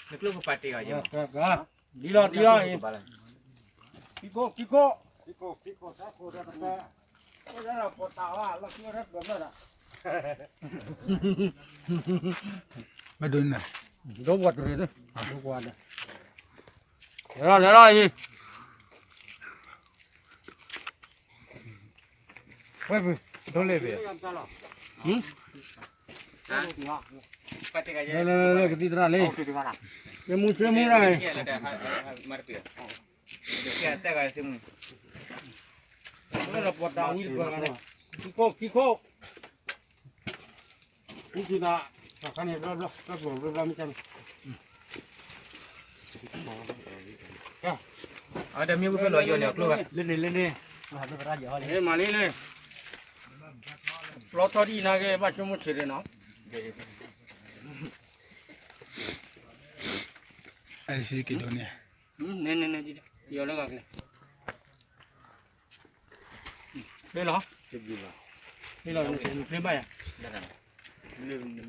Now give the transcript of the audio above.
နကျိၣ်ကပာ်တ့ၢ်အီၤယဲၢ်မး, ဒ်လီၤဒ်လီၤအံၤ, ခံခိၣ်ခံခိၣ်, ခံခိၣ်ခံခိၣ်တၢ်ခိၣ်တၢ်တပၢၢ်, အိၣ်ဒၣ်ဒီးပီးတၢ်ဝါ လီၢ်ခံအိၣ်ထဲတဘျီဘျီဒီး, မ့ၢ်ဒိးန့ၣ်, ဒိပှၤတရံး, ဒိပှၤဒီး, လဲၤလီၤလဲၤလီၤအံၤ, ဝဲပူၤ, ဒိလ့ၣ်ပ့ၤ, လၢလၢလၢကသံၣ်သရၣ်လံ, ယမူဆွေမူဒၣ်, လၢပီးတၢ်ဝံၤတပၢၢ်, ခံခိၣ်ခံခိၣ်, အဝဲဒၣ်မ့ၢ်ဝဲဖဲလီၤယိာ်န့ၣ် အကျိၣ်ဝဲ, လၢန့ၣ်လၢန့ၣ်, မၤလံန့ၣ်, ပျီထီၣ်ဒ်အံၤနာ်က့ ဘၣ်ဆိကမိၣ်ဆံးဒၣ်နီၤ, အဲၣ်စံက့ၤဒိးန့ၣ်, န့ၣ်န့ၣ်န့ၣ်, ယီၤလၢဂၤကလဲၣ်, ဖဲလီၤ, ဖဲလီၤနဖဲဘၣ်ယၤ,